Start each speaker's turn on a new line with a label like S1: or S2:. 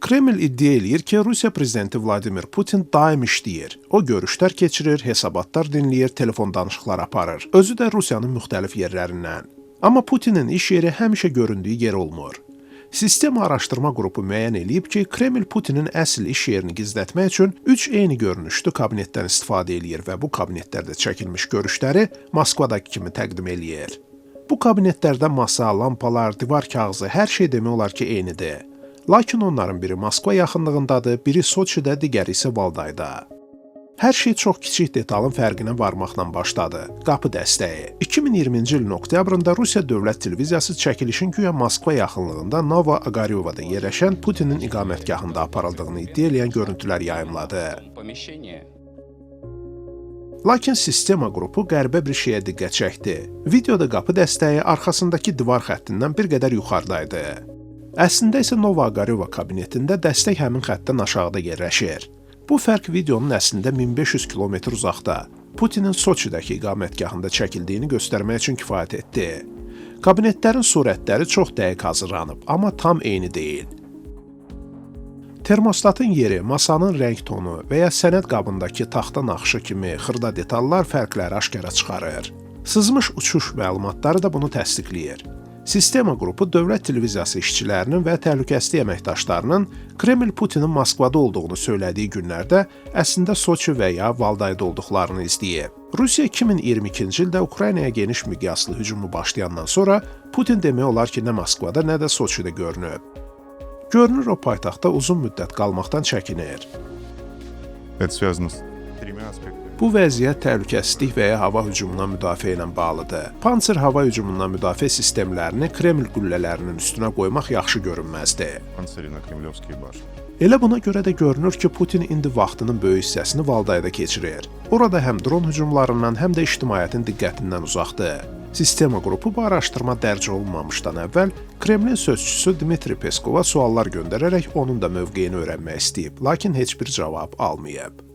S1: Kreml iddia eləyir ki, Rusiya prezidenti Vladimir Putin daim işləyir. O görüşlər keçirir, hesabatlar dinləyir, telefon danışıqları aparır. Özü də Rusiyanın müxtəlif yerlərindən. Amma Putinin iş yeri həmişə göründüyü yer olmur. Sistema araşdırma qrupu müəyyən eləyib ki, Kreml Putinin əsl iş yerini gizlətmək üçün 3 eyni görünüşlü kabinetdən istifadə eləyir və bu kabinetlərdə çəkilmiş görüşləri Moskvadakı kimi təqdim eləyir. Bu kabinetlərdə masa, lampalar, divar kağızı, hər şey demək olar ki, eynidir. Lakin onların biri Moskva yaxınlığındadır, biri Soçidə, digəri isə Valdayda. Hər şey çox kiçik detalın fərqinə varmaqla başladı. Qapı dəstəyi. 2020-ci ilin oktyabrında Rusiya Dövlət Televiziyası çəkilişin güya Moskva yaxınlığında Nova Ogaryovada yerləşən Putinin iqamətgahında aparıldığını iddia eləyən görüntülər yayımladı.
S2: Помещение.
S1: Lakin sistema qrupu qəribə bir şeyə diqqət çəkdi. Videoda qapı dəstəyi arxasındakı divar xəttindən bir qədər yuxarıda idi. Əslində isə Nova Ogaryova kabinetində dəstək həmin xəttdən aşağıda yerləşir. Bu fərq videonun əslində 1500 kilometr uzaqda Putinin Soçidəki iqamətgahında çəkildiyini göstərmək üçün kifayət etdi. Kabinetlərin surətləri çox dəqiq hazırlanıb, amma tam eyni deyil. Termostatın yeri, masanın rəng tonu və ya sənəd qabındakı taxta naxışı kimi xırda detallar fərqləri aşkara çıxarır. Sızmış uçuş məlumatları da bunu təsdiqləyir. Sistema qrupu dövlət televiziyası işçilərinin və təhlükəsizlik əməkdaşlarının Kreml Putinin Moskvada olduğunu söylədiyi günlərdə əslində Soçi və ya Valdayda olduqlarını izləyib. Rusiya 2022-ci ildə Ukraynaya geniş miqyaslı hücumu başlayandan sonra Putin demək olar ki, nə Moskvada, nə də Soçidə görünüb. Görünür o paytaxtda uzun müddət qalmaqdan çəkinir.
S3: Это связано с тремя аспектами.
S1: Bu vəziyyət təhlükəsizlik və ya hava hücumundan müdafiə ilə bağlıdır. Panzer hava hücumundan müdafiə sistemlərini Kreml qüllələrinin üstünə qoymaq yaxşı görünməzdi.
S3: Панцири на кремлевские башни.
S1: Elə buna görə də görünür ki, Putin indi vaxtının böyük hissəsini Valdayda keçirir. Orada həm dron hücumlarından, həm də ictimaiyyətin diqqətindən uzaqdır. Sistema qrupu bu araşdırma dərc olunmamışdan əvvəl Kremlin sözçüsü Dmitri Peskova suallar göndərərək onun da mövqeyini öyrənmək istəyib, lakin heç bir cavab almayıb.